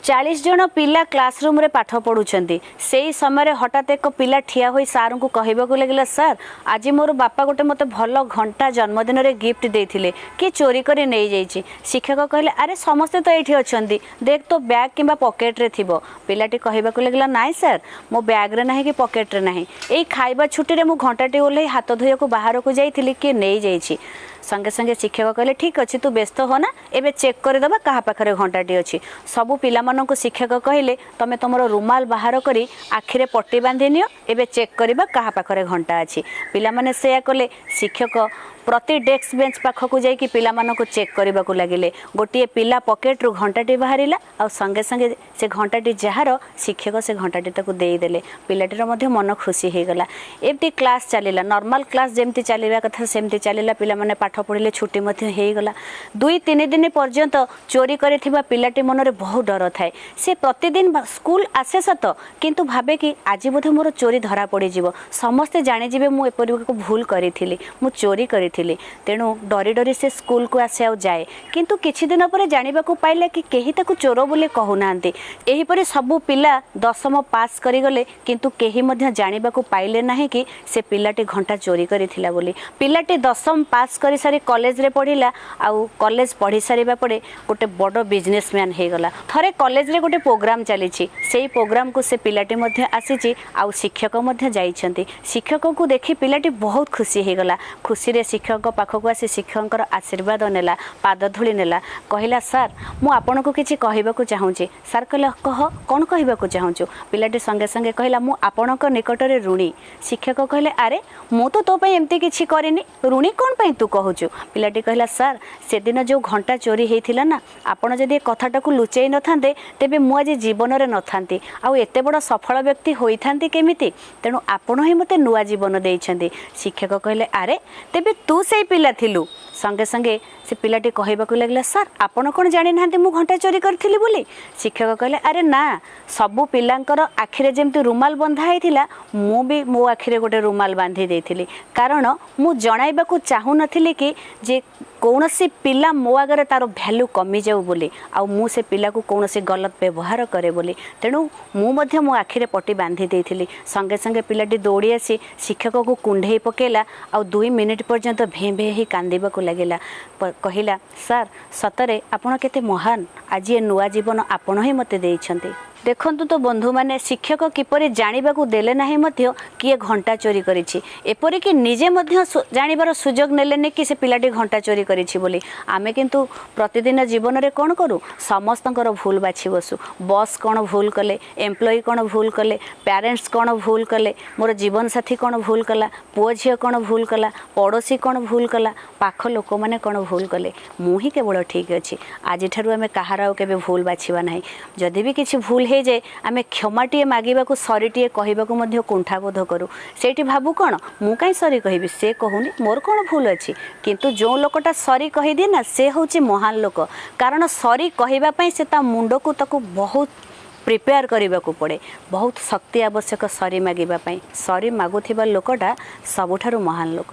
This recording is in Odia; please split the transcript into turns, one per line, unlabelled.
40 ଜଣ ପିଲା କ୍ଲାସରୁମ୍ରେ ପାଠ ପଢ଼ୁଛନ୍ତି। ସେଇ ସମୟରେ ହଠାତ୍ ଏକ ପିଲା ଠିଆ ହୋଇ ସାର୍ଙ୍କୁ କହିବାକୁ ଲାଗିଲା, "ସାର୍, ଆଜି ମୋର ବାପା ଗୋଟେ ମୋତେ ଭଲ ଘଣ୍ଟା ଜନ୍ମଦିନରେ ଗିଫ୍ଟ ଦେଇଥିଲେ, କିଏ ଚୋରି କରି ନେଇଯାଇଛି।" ଶିକ୍ଷକ କହିଲେ, "ଆରେ, ସମସ୍ତେ ତ ଏଇଠି ଅଛନ୍ତି, ଦେଖ ତୋ ବ୍ୟାଗ୍ କିମ୍ବା ପକେଟରେ ଥିବ।" ପିଲାଟି କହିବାକୁ ଲାଗିଲା, "ନାଇଁ ସାର୍, ମୋ ବ୍ୟାଗ୍ରେ ନାହିଁ କି ପକେଟରେ ନାହିଁ। ଏଇ ଖାଇବା ଛୁଟିରେ ମୁଁ ଘଣ୍ଟାଟି ଓହ୍ଲାଇ ହାତ ଧୋଇବାକୁ ବାହାରକୁ ଯାଇଥିଲି, କିଏ ନେଇଯାଇଛି।" ସଙ୍ଗେ ସଙ୍ଗେ ଶିକ୍ଷକ କହିଲେ, "ଠିକ୍ ଅଛି, ତୁ ବ୍ୟସ୍ତ ହୋନା, ଏବେ ଚେକ୍ କରିଦେବା କାହା ପାଖରେ ଘଣ୍ଟାଟି ଅଛି।" ସବୁ ପିଲାମାନଙ୍କୁ ଶିକ୍ଷକ କହିଲେ, "ତମେ ତୁମର ରୁମାଲ ବାହାର କରି ଆଖିରେ ପଟି ବାନ୍ଧି ନିଅ, ଏବେ ଚେକ୍ କରିବା କାହା ପାଖରେ ଘଣ୍ଟା ଅଛି।" ପିଲାମାନେ ସେୟା କଲେ। ଶିକ୍ଷକ ପ୍ରତି ଡେସ୍କ ବେଞ୍ଚ ପାଖକୁ ଯାଇକି ପିଲାମାନଙ୍କୁ ଚେକ୍ କରିବାକୁ ଲାଗିଲେ। ଗୋଟିଏ ପିଲା ପକେଟରୁ ଘଣ୍ଟାଟି ବାହାରିଲା ଆଉ ସଙ୍ଗେ ସଙ୍ଗେ ସେ ଘଣ୍ଟାଟି ଯାହାର, ଶିକ୍ଷକ ସେ ଘଣ୍ଟାଟି ତାକୁ ଦେଇଦେଲେ। ପିଲାଟିର ମଧ୍ୟ ମନ ଖୁସି ହେଇଗଲା। ଏମିତି କ୍ଲାସ୍ ଚାଲିଲା। ନର୍ମାଲ କ୍ଲାସ୍ ଯେମିତି ଚାଲିବା କଥା ସେମିତି ଚାଲିଲା। ପିଲାମାନେ ପାଠ ପଢ଼ିଲେ, ଛୁଟି ମଧ୍ୟ ହେଇଗଲା। 2-3 ଦିନ ପର୍ଯ୍ୟନ୍ତ ଚୋରି କରିଥିବା ପିଲାଟି ମନରେ ବହୁତ ଡର ଥାଏ। ସେ ପ୍ରତିଦିନ ସ୍କୁଲ ଆସେ ସତ, କିନ୍ତୁ ଭାବେ କି ଆଜି ବୋଧେ ମୋର ଚୋରି ଧରା ପଡ଼ିଯିବ, ସମସ୍ତେ ଜାଣିଯିବେ ମୁଁ ଏପରି ଏକ ଭୁଲ କରିଥିଲି, ମୁଁ ଚୋରି କରିଥିଲି। ତେଣୁ ଡରି ଡରି ସେ ସ୍କୁଲକୁ ଆସେ ଆଉ ଯାଏ। କିନ୍ତୁ କିଛି ଦିନ ପରେ ଜାଣିବାକୁ ପାଇଲା କି କେହି ତାକୁ ଚୋର ବୋଲି କହୁନାହାନ୍ତି। ଏହିପରି ସବୁ ପିଲା ଦଶମ ପାସ୍ କରିଗଲେ, କିନ୍ତୁ କେହି ମଧ୍ୟ ଜାଣିବାକୁ ପାଇଲେ ନାହିଁ କି ସେ ପିଲାଟି ଘଣ୍ଟା ଚୋରି କରିଥିଲା ବୋଲି। ପିଲାଟି ଦଶମ ପାସ୍ କରିସାରି କଲେଜରେ ପଢ଼ିଲା ଆଉ କଲେଜ ପଢ଼ି ସାରିବା ପରେ ଗୋଟେ ବଡ଼ ବିଜନେସମ୍ୟାନ୍ ହେଇଗଲା। ଥରେ କଲେଜରେ ଗୋଟେ ପ୍ରୋଗ୍ରାମ ଚାଲିଛି। ସେଇ ପ୍ରୋଗ୍ରାମକୁ ସେ ପିଲାଟି ମଧ୍ୟ ଆସିଛି ଆଉ ଶିକ୍ଷକ ମଧ୍ୟ ଯାଇଛନ୍ତି। ଶିକ୍ଷକଙ୍କୁ ଦେଖି ପିଲାଟି ବହୁତ ଖୁସି ହେଇଗଲା। ଖୁସିରେ ଶିକ୍ଷକଙ୍କ ପାଖକୁ ଆସି ଶିକ୍ଷକଙ୍କର ଆଶୀର୍ବାଦ ନେଲା, ପାଦ ଧୂଳି ନେଲା। କହିଲା, "ସାର୍, ମୁଁ ଆପଣଙ୍କୁ କିଛି କହିବାକୁ ଚାହୁଁଛି।" ସାର୍ କହିଲେ, "କହ, କ'ଣ କହିବାକୁ ଚାହୁଁଛୁ?" ପିଲାଟି ସଙ୍ଗେ ସଙ୍ଗେ କହିଲା, "ମୁଁ ଆପଣଙ୍କ ନିକଟରେ ଋଣୀ।" ଶିକ୍ଷକ କହିଲେ, "ଆରେ, ମୁଁ ତ ତୋ ପାଇଁ ଏମିତି କିଛି କରିନି, ଋଣୀ କ'ଣ ପାଇଁ ତୁ କହୁଛୁ?" ପିଲାଟି କହିଲା, "ସାର୍, ସେଦିନ ଯେଉଁ ଘଣ୍ଟା ଚୋରି ହେଇଥିଲା ନା, ଆପଣ ଯଦି ଏ କଥାଟାକୁ ଲୁଚେଇ ନଥାନ୍ତେ, ତେବେ ମୁଁ ଆଜି ଜୀବନରେ ନଥାନ୍ତି ଆଉ ଏତେ ବଡ଼ ସଫଳ ବ୍ୟକ୍ତି ହୋଇଥାନ୍ତି କେମିତି? ତେଣୁ ଆପଣ ହିଁ ମୋତେ ନୂଆ ଜୀବନ ଦେଇଛନ୍ତି।" ଶିକ୍ଷକ କହିଲେ, "ଆରେ, ତେବେ ତୁ ସେଇ ପିଲା ଥିଲୁ।" ସଙ୍ଗେ ସଙ୍ଗେ ସେ ପିଲାଟି କହିବାକୁ ଲାଗିଲା, "ସାର୍, ଆପଣ କ'ଣ ଜାଣିନାହାନ୍ତି ମୁଁ ଘଣ୍ଟା ଚୋରି କରିଥିଲି ବୋଲି?" ଶିକ୍ଷକ କହିଲେ, "ଆରେ ନା, ସବୁ ପିଲାଙ୍କର ଆଖିରେ ଯେମିତି ରୁମାଲ ବନ୍ଧା ହେଇଥିଲା, ମୁଁ ବି ମୋ ଆଖିରେ ଗୋଟେ ରୁମାଲ ବାନ୍ଧି ଦେଇଥିଲି। କାରଣ ମୁଁ ଜଣାଇବାକୁ ଚାହୁଁନଥିଲି କି ଯେ କୌଣସି ପିଲା ମୋ ଆଗରେ ତା'ର ଭ୍ୟାଲୁ କମିଯାଉ ବୋଲି ଆଉ ମୁଁ ସେ ପିଲାକୁ କୌଣସି ଗଲତ ବ୍ୟବହାର କରେ ବୋଲି। ତେଣୁ ମୁଁ ମଧ୍ୟ ମୋ ଆଖିରେ ପଟି ବାନ୍ଧି ଦେଇଥିଲି।" ସଙ୍ଗେ ସଙ୍ଗେ ପିଲାଟି ଦୌଡ଼ି ଆସି ଶିକ୍ଷକକୁ କୁଣ୍ଢେଇ ପକାଇଲା ଆଉ 2 ମିନିଟ୍ ପର୍ଯ୍ୟନ୍ତ ଭେଁ ଭେଁ ହେଇ କାନ୍ଦିବାକୁ ଲାଗିଲା। କହିଲା, "ସାର୍, ସତରେ ଆପଣ କେତେ ମହାନ। ଆଜି ଏ ନୂଆ ଜୀବନ ଆପଣ ହିଁ ମୋତେ ଦେଇଛନ୍ତି।" ଦେଖନ୍ତୁ ତ ବନ୍ଧୁମାନେ, ଶିକ୍ଷକ କିପରି ଜାଣିବାକୁ ଦେଲେ ନାହିଁ ମଧ୍ୟ କିଏ ଘଣ୍ଟା ଚୋରି କରିଛି। ଏପରିକି ନିଜେ ମଧ୍ୟ ଜାଣିବାର ସୁଯୋଗ ନେଲେନି କି ସେ ପିଲାଟି ଘଣ୍ଟା ଚୋରି କରିଛି ବୋଲି। ଆମେ କିନ୍ତୁ ପ୍ରତିଦିନ ଜୀବନରେ କ'ଣ କରୁ? ସମସ୍ତଙ୍କର ଭୁଲ ବାଛି ବସୁ। ବସ୍ କ'ଣ ଭୁଲ କଲେ, ଏମ୍ପ୍ଲୟି କ'ଣ ଭୁଲ କଲେ, ପ୍ୟାରେଣ୍ଟସ୍ କ'ଣ ଭୁଲ କଲେ, ମୋର ଜୀବନସାଥୀ କ'ଣ ଭୁଲ କଲା, ପୁଅ ଝିଅ କ'ଣ ଭୁଲ କଲା, ପଡ଼ୋଶୀ କ'ଣ ଭୁଲ କଲା, ପାଖ ଲୋକମାନେ କ'ଣ ଭୁଲ କଲେ, ମୁଁ ହିଁ କେବଳ ଠିକ୍ ଅଛି। ଆଜିଠାରୁ ଆମେ କାହାର ଆଉ କେବେ ଭୁଲ ବାଛିବା ନାହିଁ। ଯଦି ବି କିଛି ଭୁଲ ହେଇଯାଏ, ଆମେ କ୍ଷମାଟିଏ ମାଗିବାକୁ, ସରିଟିଏ କହିବାକୁ ମଧ୍ୟ କୁଣ୍ଠାବୋଧ କରୁ। ସେଇଠି ଭାବୁ କ'ଣ, ମୁଁ କାହିଁ ସରି କହିବି, ସେ କହୁନି, ମୋର କ'ଣ ଭୁଲ ଅଛି? କିନ୍ତୁ ଯେଉଁ ଲୋକଟା ସରି କହିଦିଏ ନା, ସେ ହେଉଛି ମହାନ ଲୋକ। କାରଣ ସରି କହିବା ପାଇଁ ସେ ତା ମୁଣ୍ଡକୁ ତାକୁ ବହୁତ ପ୍ରିପେୟାର କରିବାକୁ ପଡ଼େ। ବହୁତ ଶକ୍ତି ଆବଶ୍ୟକ ସରି ମାଗିବା ପାଇଁ। ସରି ମାଗୁଥିବା ଲୋକଟା ସବୁଠାରୁ ମହାନ ଲୋକ।